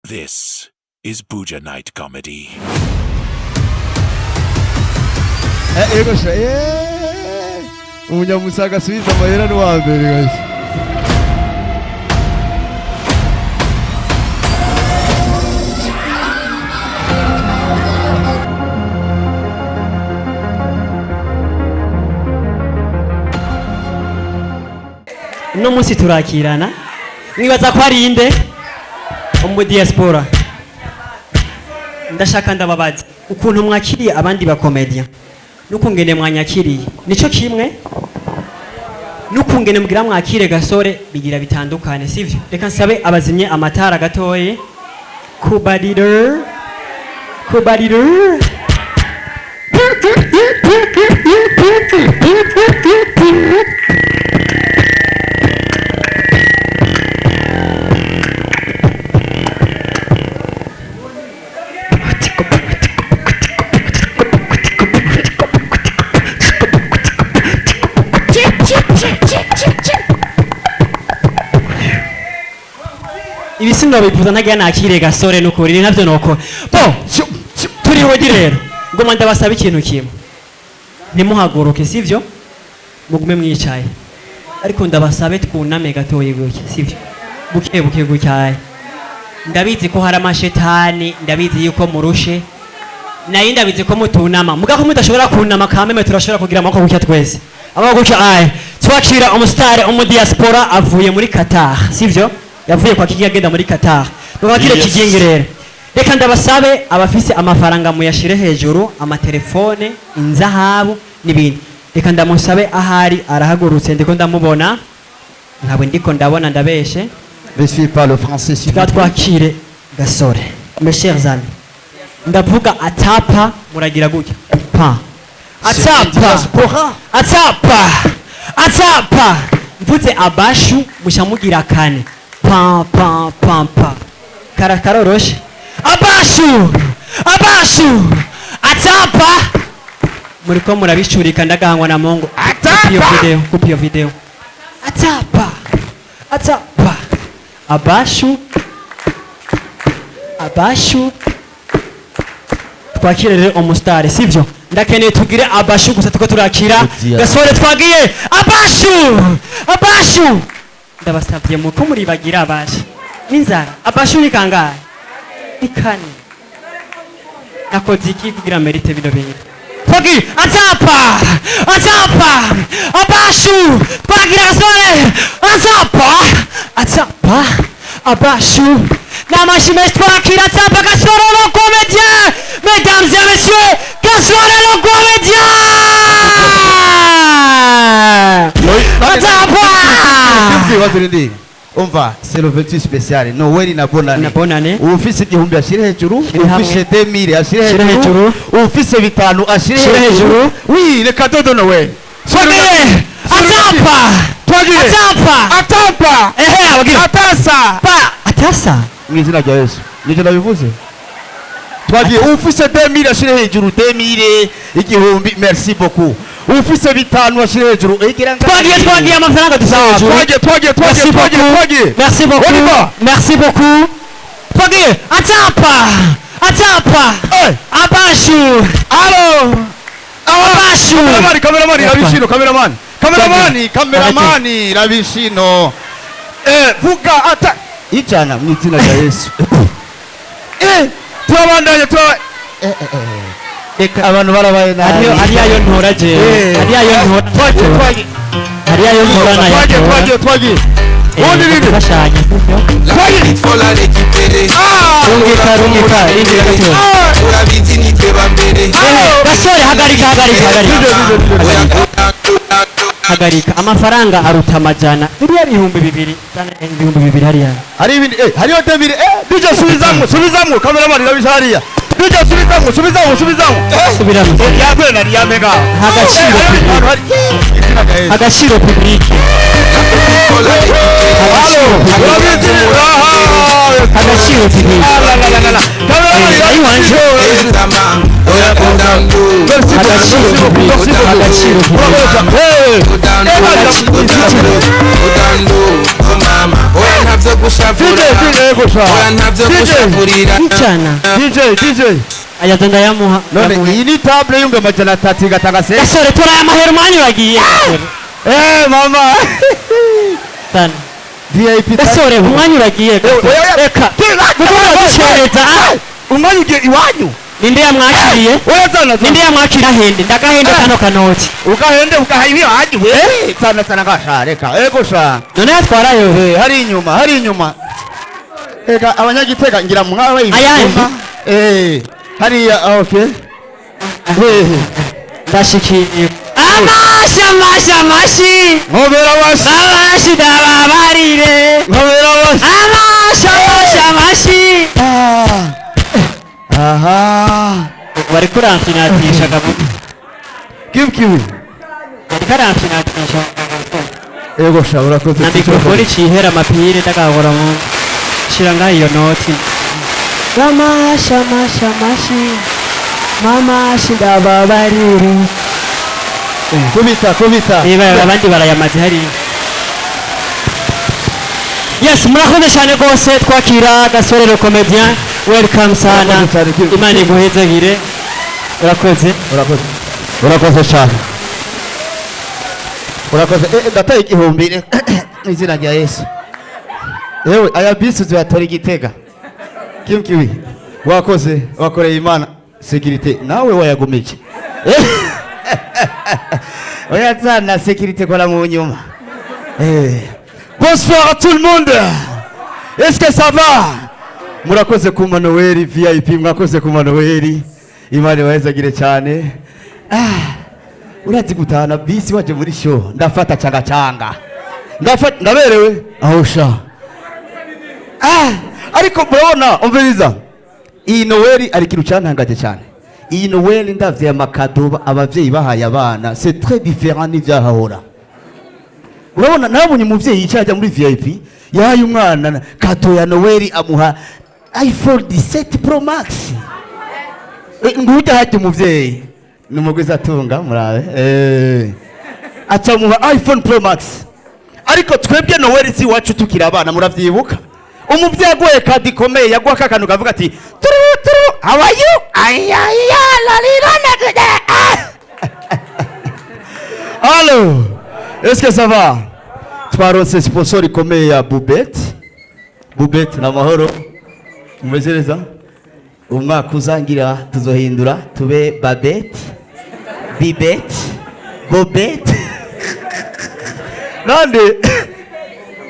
This is Buja Night Comedy. Yego sha, umunyamusaga asubiza amahera n'uwa mbere guys. Uno munsi turakirana, mwibaza ko ari inde umu diaspora? Ndashaka ndababaza ukuntu mwakiriye abandi bakomedia n'ukungene mwanyakiriye nico kimwe n'ukungene mugira mwakire Gasore, bigira bitandukane, sivyo? Reka nsabe abazimye amatara gatoye kubariro kubariro. Ibisino bivuza ntagira nakire Gasore, nukuri ni navyo nokora bo turi ready. Rero ngoma ndabasaba ikintu kimwe: ntimuhaguruke, sivyo? Mugume mwicaye, ariko ndabasabe twuname gatoye gutya, sivyo? Buke buke gutyaye. Ndabizi ko hari amashetani, ndabizi yuko murushe, nayo ndabizi ko mutunama mugako mudashobora kunama kameme, turashobora kugira amaboko gutya twese, amaboko gutya. Aye, twakira umusitari umudiaspora avuye muri Qatar, sivyo? Yavuye kwa Kigingi agenda muri Qatar. Twakire Yes. Kigingi. Rero reka ndabasabe abafise amafaranga muyashire hejuru, amatelefone, inzahabu n'ibindi. Reka ndamusabe ahari arahagurutse, ndiko ndamubona, ntabwo ndiko ndabona, ndabeshe. Je suis pas le français, s'il Tukaba vous plaît. twakire Gasore. Mes chers amis, ndavuga atapa, muragira gutya pa atapa. Diaspora. Atapa, atapa. Mvuze abashu musha mugira kane, pa pa pa pa. Kara karoroshe. Abashu, abashu, atapa. Muriko murabicurika, ndagahangwa na Mungu. Atapa! Kupiyo video, kupiyo video. Atapa, atapa, abashu, abashu. Twakire rero umusitari, sivyo? Ndakeneye tugire abashu gusa tuko turakira Diya. Gasore. Twagiye, abashu, abashu. Ndabasabye muko muribagira abashu n'inzara. Abashu ni kangahe? Ni kane. Nakoze iki kugira mérite bino bintu? Twagiye, atapa, atapa, abashu. Twagira Gasore, atapa, atapa, abashu. N'amashi menshi twakira atapa, Gasore le comédien. Mesdames et messieurs, Gasore le comédien, atapa. Ibibazo rindi. Umva, c'est le 28 spécial. Noël na bonane. Na bonane. Ufise 1000 ashire hejuru, Shire hamwe. ufise 2000 ashire Shire hejuru, hejuru. ufise 5 ashire Shire hejuru. hejuru. Oui, le cadeau de Noël. Twagiye, atapa. Twagiye. Atapa. Atapa. Ehe, abagira Atasa. pa atasa. Mu izina rya Yesu. Nivyo nabivuze. Twagiye, ufise 2000 ashire hejuru, 2000, 1000, merci beaucoup. Ufise 5 ashire hejuru. Egira ngaha. Twagiye, twagiye, amafaranga dusa hejuru. Twagiye, twagiye, twagiye, Merci twagiye, beaucoup. twagiye. Merci On y beaucoup. va. Merci beaucoup. Twagiye, atapa, atapa. Eh. Abashu. Allo. Abashu. Kameramani, kameramani, Yapa. rabishino, kameramani. Kameramani, kameramani, rabishino. Vuga ata 100 mu izina rya Yesu. Turabandanya, turaba Reka abantu barabaye nabi. Hariyo, hariyo ayo ntora jewe. Eh. Hariyo ayo ntora. Twagiye, twagiye. Hariyo ayo ntora nayo. Twagiye, twagiye, twagiye. Ubundi ninde? Gufashanya. Twagiye. Fola l'équipere. Ah! Rungika, rungika, rindira gato. Ah! Urabizi nitwe ba mbere. Gasore, hagarika, hagarika, hagarika. Hagarika. Amafaranga aruta amajana biriya 2000, zana 2000 hariya. Hari ibindi, hariyo 2000, DJ subizamwo, subizamwo, kameramani rabisha hariya. DJ subizamwo, subizamwo, subizamwo. Subiramo. Yakwe na riyamega. Agaciro public. Izina rya Yesu. Agaciro public. Fola l'équipere. Allo, urabizi, aha. Agaciro public. Ah, la, la, la, la, la. Kameramani, Ayi wanje. Ezama oya go down low. Merci beaucoup, Agaciro merci beaucoup, public. merci beaucoup. Agaciro public. Urakoresha. Go down low, go down low, go down low, oh mama. Oya ntavyo Gushavura. DJ, DJ, yego sha. Oya, ntavyo DJ. gushavurira. Ijana. DJ, DJ. Ayaza ndayamuha. None Ndamuha. iyi ni table 300,000 igatanga se. Gasore, turaye amahera, umwanya uragiye, Gasore. Eh, mama. Sana. VIP. Gasore, umwanya uragiye, Gasore. Oya, oya. Reka kuko uraducereza, ah. Umwanya ugiye iwanyu. Ninde yamwakiriye? Oya, zana, zana. Ninde yamwakira? Hende ndagahende kano kanoti. Ugahende ugaha iwanyu we. Zana, zana gasha, reka. Ego sha. None yatwarayo? Eh, hari inyuma, hari inyuma. Eka abanyagitega ngira mwabaye. Ayandi? Eh, hariya, ah, okay. Eh, Ndashikiye. Amashi, amashi, amashi. Nkobera washi. Amashi, ndababarire. Nkobera washi. Amashi, amashi, amashi. Ah. Aha. Bari kuramfinatisha kabuga. Give kiwi. Bari karamfinatisha. Ego sha, urakoze. Na mikrofone icihera amapire ndakahora mu shira ngaho iyo noti. Amashi, amashi, amashi, mamashi, ndababarire. Kubita, kubita. Niba abandi barayamaze hariya. Yes, murakoze cyane rwose. Twakira Gasore le comédien. Welcome sana. Murakoze cyane, Kim. Imana iguhezagire, urakoze. Urakoze. Urakoze cyane. Urakoze. Eh, ndataye 1000 mu izina rya Yesu. Yewe, aya bisi uziyatora igitega. Kim Kiwi. Wakoze, wakoreye Imana. Sécurité, nawe wayagumije. Oya, zana sécurité kora mu nyuma. Eh. Bonsoir à tout le monde. Est-ce que ça va? Murakoze ku Manuel VIP, mwakoze ku Manuel. Imana ibahezagire cyane. Ah, urazi gutahana bisi waje muri show, ndafata changa changa. Ndafata ndaberewe. Aho sha. Ah, ariko murabona, umviriza. Iyi Noel ari ikintu cyantangaje cyane. Iyi Noel ndavye ama cadeaux abavyeyi bahaye abana, c'est très différent n'ivyahahora. Urabona, nabonye umuvyeyi yicaye ajya muri VIP, yahaye umwana cadeau ya Noel, amuha iPhone 17 Pro Max. Ngujya hajya umuvyeyi ni umugwiza atunga, murabe, aca amuha iPhone Pro Max. Ariko twebwe Noel si iwacu tukiri abana, muravyibuka, umuvyeyi aguye cadeau ikomeye yaguha kakantu kavuga ati turu turu, "How are you?" Ayaya lalira na. Allo, est-ce que ça va? Twaronse sponsor ikomeye ya Bubet. Bubet na mahoro, mumeze neza. Umwaka uzangira tuzohindura tube Babet, Bibet, Bobet nande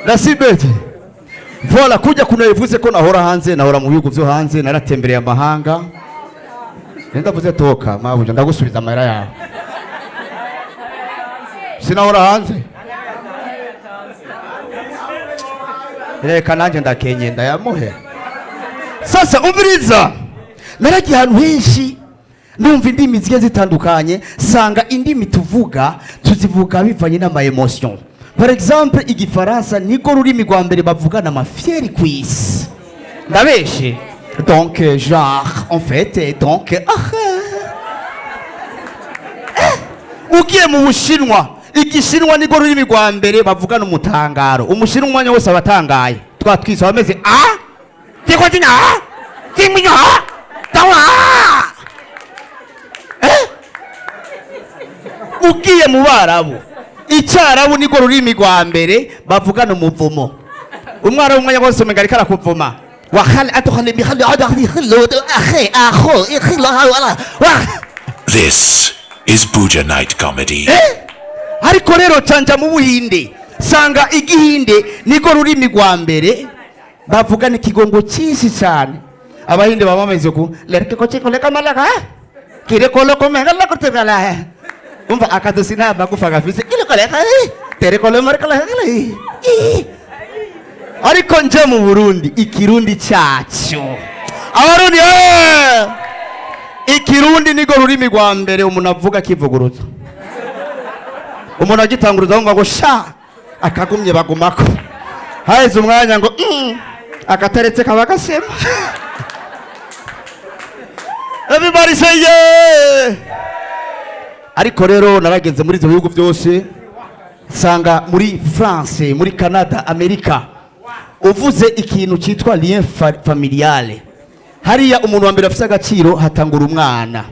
na Sibet. Voilà, kujya kunayivuze ko nahora hanze, nahora mu bihugu byo hanze, naratembereye amahanga. Ndavuze toka mabuja, ndagusubiza amahera yawe. Sinahora hanze, reka nanjye ndakenye ndayamuhe. Sasa umviriza, naragiye ahantu henshi, ndumva indimi zigiye zitandukanye, sanga indimi tuvuga tuzivuga bivanye n'ama émotion. Par exemple, igifaransa niko rurimi rwa mbere bavugana ama fierté ku isi. Ndabeshe? Donc genre, en fait, donc ah, ugiye mu Bushinwa, igishinwa niko rurimi rwa mbere bavugana umutangaro. Umushinwa umwanya wose aba atangaye, twatwise abameze a tikwatina timwinya tawa. Eh? Ugiye mu Barabu, icyarabu niko rurimi rwa mbere bavugana umuvumo. Umwarabu umwanya wose umenga ariko arakuvuma. Wakhal atukhali bikhali adakhi khillu akhi akhu ikhillu wala wa. This is Buja Night Comedy. Ariko rero canja mu Buhinde, sanga igihinde niko rurimi rwa mbere bavugana ikigongo cyinshi cyane. Abahinde baba bameze ku lereke ko malaka kire kolo ko mega la ko tegala. Umva, akadosi nta magufa gafise kile koleka tere kolo markala. Ariko nje mu Burundi, ikirundi cyacu, Abarundi, ikirundi niko rurimi rwa mbere umuntu avuga akivuguruza. Umuntu agitanguruza wumva ngo sha akagumye bagumako, haheze umwanya ngo akataretse kaba gasema. Everybody say yeah. Ariko rero narageze muri ibyo bihugu byose, nsanga muri France, muri Canada, Amerika, Uvuze ikintu cyitwa lien familiale, hariya umuntu wa mbere afite agaciro hatangura umwana,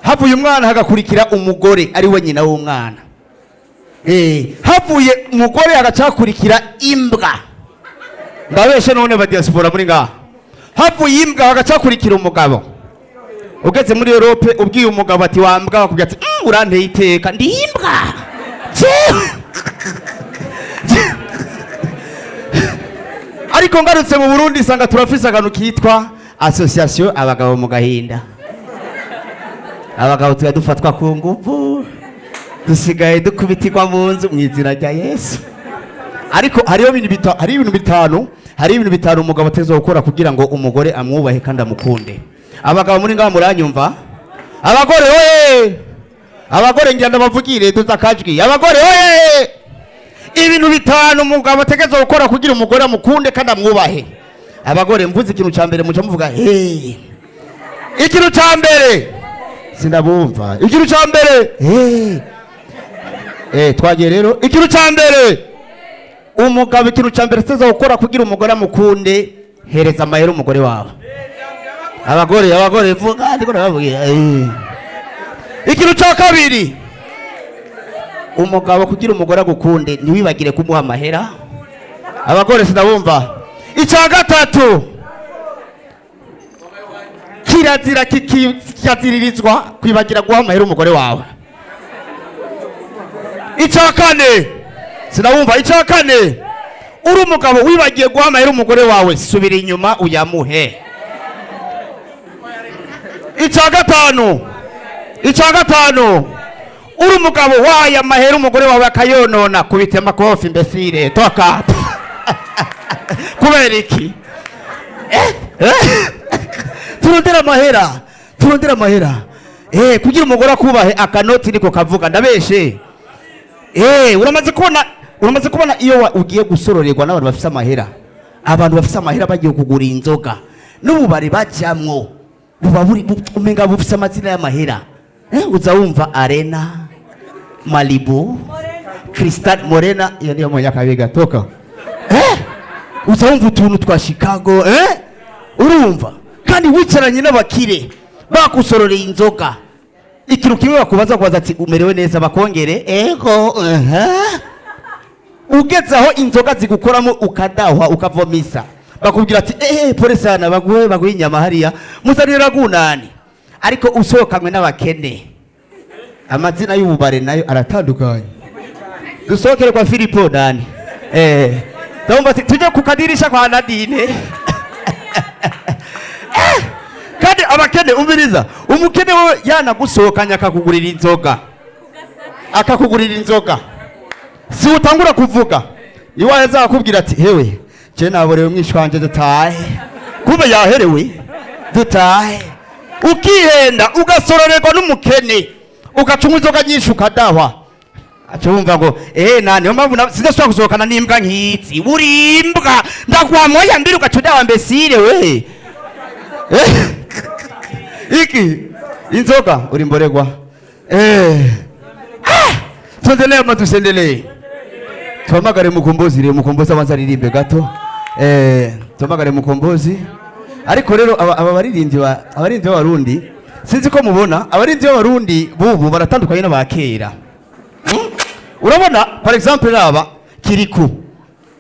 havuye umwana hagakurikira umugore ari we nyina w'umwana. Havuye umugore hagaca hakurikira imbwa. Ndabeshe none ba diaspora muri ngaha? Havuye imbwa hagaca hakurikira umugabo. Ugeze muri Europe ubwiye umugabo ati wambwa, bakubwira ati uranteye iteka, ndi imbwa Jewe!" Ariko ngarutse mu Burundi nsanga turafise akantu kitwa association abagabo mu gahinda. Abagabo tuba dufatwa ku nguvu, dusigaye dukubitirwa mu nzu mu izina rya Yesu. Ariko hariho ibintu bitanu umugabo ateza gukora kugira ngo umugore amwubahe kandi amukunde. Abagabo muri ngaha muranyumva? Abagore oye! Abagore ngira ndabavugire, duza akajwi. Abagore oye! Ibintu bitanu umugabo ategerezwa gukora kugira umugore amukunde kandi amwubahe. Abagore, mvuze ikintu cya mbere muca muvuga hey. Ikintu cya mbere, sindabumva. Ikintu cya mbere, hey. Twagiye rero. Ikintu cya mbere umugabo, ikintu cya mbere ateza gukora kugira umugore amukunde, hereza amahera umugore wawe. Abagore, abagore, vuga, ndiko ndababwira. Ikintu cya kabiri, umugabo kugira umugore agukunde, ntiwibagire kumuha amahera. Abagore, sinabumva. Icya gatatu, kirazira kikaziririzwa kwibagira guha amahera umugore wawe. Icya kane, sinabumva. Icya kane, uri umugabo wibagiye guha amahera umugore wawe, subira inyuma uyamuhe. Icya gatanu, icya gatanu, uri umugabo waye amahera umugore wawe akayonona, kubita amakofi imbesire toka. Kubera iki? Turondera amahera, turondera amahera kugira umugore akubahe. Akanoti niko kavuga, ndabeshe? Uramaze kubona iyo ugiye gusororerwa n'abantu bafise amahera, abantu bafise amahera bagiye kugura inzoga n'ububari bajyamwo buba buri umenga bufise amazina y'amahera. Uza wumva Arena, Malibu, Cristal, Morena, iyo niyo mu Nyakabiga toka. Uza wumva utuntu twa Chicago. Urumva kandi wicaranye n'abakire bagusororeye inzoga, ikintu kimwe bakubaza, kubaza ati umerewe neza, bakongere ego. Ugeze aho inzoga zigukoramo ukadahwa ukavomisa, bakubwira ati pole sana, baguhe inyama hariya, muzanire ragunani. Ariko usohokanywe n'abakene, amazina y'ububare nayo aratandukanye. Dusohokere kwa Filipo nani, ndumva ati tujye ku kadirisha kwa Nadine. Kandi abakene, umviriza, umukene wewe yanagusohokanye akakugurira inzoga, akakugurira inzoga, si utangura kuvuga iwawe, azakubwira ati hewe, je naborewe umwisha wanje, dutahe. Kumbe yaherewe, dutahe. Ukihenda ugasororerwa n'umukene, ugacunywa inzoga nyinshi ukadahwa, aca wumva ngo na niyo mpamvu sidashobora gusohokana n'imbwa nk'izi, uri imbwa, ndaguha moya mbiri ugaca udaha mbesire we. Iki inzoga uri mboregwa. Ah! Tuendelee ama tusiendelee? Tuhamagare Mukombozi rero, Mukombozi abanza aririmbe gato. Tuhamagare Mukombozi. Ariko rero aba baririmbyi abaririmbyi b'Abarundi, sinzi ko mubona abaririmbyi b'Abarundi bubu baratandukanye n'aba kera. Urabona par exemple raba Kiriku.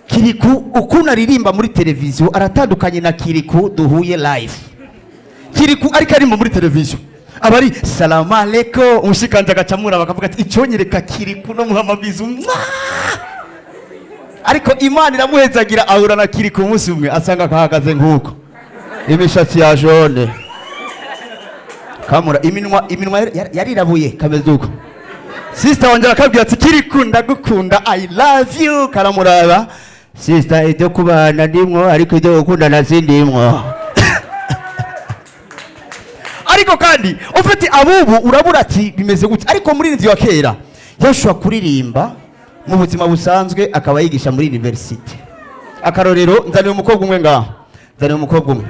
Kiriku ukuntu aririmba muri televiziyo aratandukanye na Kiriku duhuye live. Kiriku ariko aririmba muri televiziyo aba ari salamu aleko, umushikanje agacamura bakavuga ati icyonyereka Kiriku no muha amabizu. Mwah! Ariko Imana iramuhezagira, ahura na Kiriku umunsi umwe asanga kahagaze nk'uko, imishatsi ya jaune kamura, iminwa yarirabuye kameze uko. Sister wanje arakabwira ati Kiriku, ndagukunda, I love you. Karamuraba, sister, ibyo kubana ndimwo ariko ibyo gukundana sindimwo. Ariko kandi ufite abubu urabura ati bimeze gutya. Ariko muri wa kera yashobora kuririmba mu buzima busanzwe akaba yigisha muri university. Akarorero, nzaniye umukobwa umwe ngaho, nzaniye umukobwa umwe,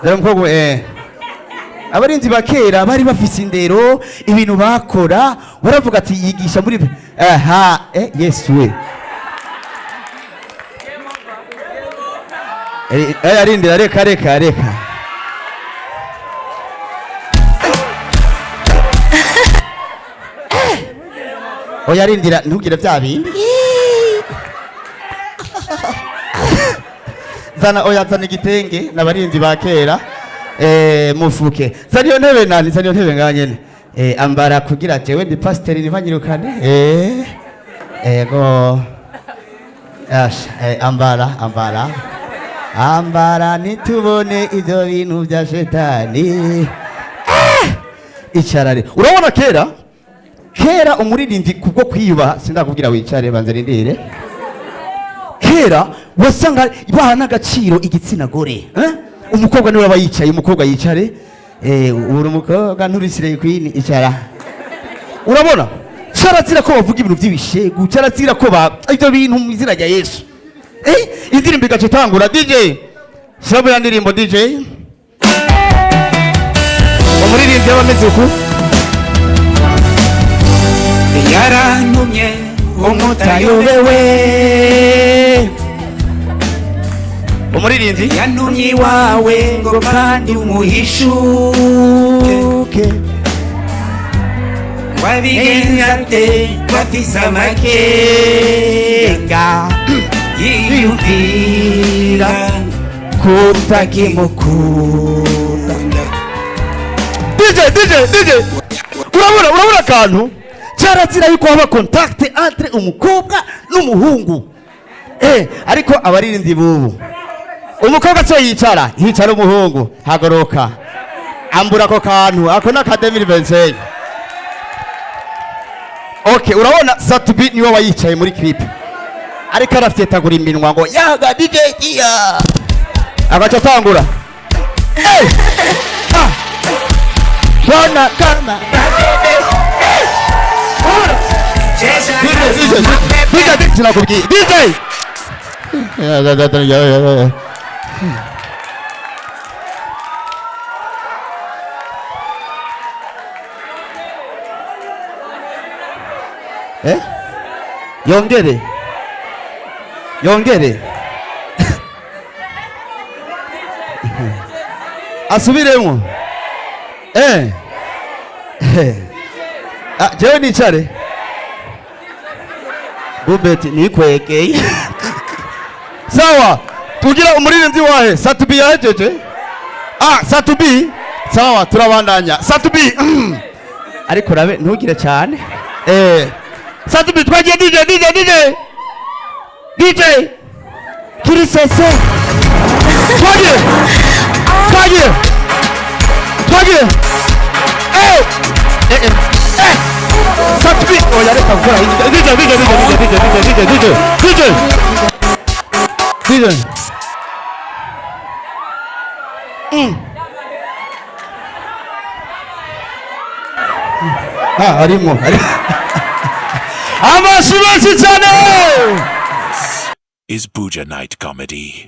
nzaniye umukobwa umwe. Abarinzi ba kera bari bafise indero, ibintu bakora baravuga ati yigisha muri aha. Yesu we. Arindira, reka reka reka. Oya, arindira, ntugire bya bindi. Zana, oya, zana igitenge n'abarinzi ba kera. Mufuke, zana iyo ntebe nani, zana iyo ntebe ngaha nyene. Ambara kugira jewe ndi pasiteri ntibanyirukane. Ego. Asha, ambara, ambara, ambara, nitubone ibyo bintu bya shetani. Icarare. Urabona kera kera umuririmbyi kubwo kwiyubaha, sindakubwira wicare, banze rindire. Kera wasanga baha n'agaciro igitsina gore, eh? Umukobwa niwe aba yicaye, umukobwa yicare. Uri umukobwa, nturisire queen, icara. Urabona cyarazira ko bavuga ibintu by'ibishegu, cyarazira ko ba ibyo bintu mu izina rya Yesu. Indirimbo igaca itangura. DJ, shyiramo ya ndirimbo. DJ, umuririmbyi aba ameze uku. Yarantumye umutayobewe. Umuririmbyi Yantumye iwawe ngo kandi umuhishuke. Okay. Wabigenza ate bafise amakenga yiyumvira kutakimukunda? DJ, DJ, DJ, urabona, urabona akantu, cyarazira yuko haba contact entre umukobwa n'umuhungu. Ariko abaririmbyi bubu, umukobwa cyo yicara, hicara umuhungu. Hagoroka, ambura ako kantu, ako n'aka 2025. Okay, urabona Sat-B niwe wayicaye muri clip, ariko arafyetagura iminwa ngo yaga DJ iya, agaca atangura. Hey! Ah! Bona kama DJ, DJ, DJ, DJ, sinakubwiye DJ. Eh? Yongere. Yongere. Asubiremo. Eh. Ah, jewe nicare. Bubeti nikwegeye. Sawa. Tugira umuririmbyi wahe? Sat-B yahejeje? Ah, Sat-B. Sawa, turabandanya. Sat-B. Ariko rabe ntugire cyane. Sat-B, twagiye. DJ, DJ, DJ. DJ. Kirisese. Twagiye. Twagiye. Twagiye. Eh. Eh eh. Eh. Sat-B. Oya, reka gukora. DJ, DJ, DJ, DJ, DJ, DJ, DJ, DJ. DJ. Ah, harimo. Amashyi menshi cyane. Is Buja Night Comedy.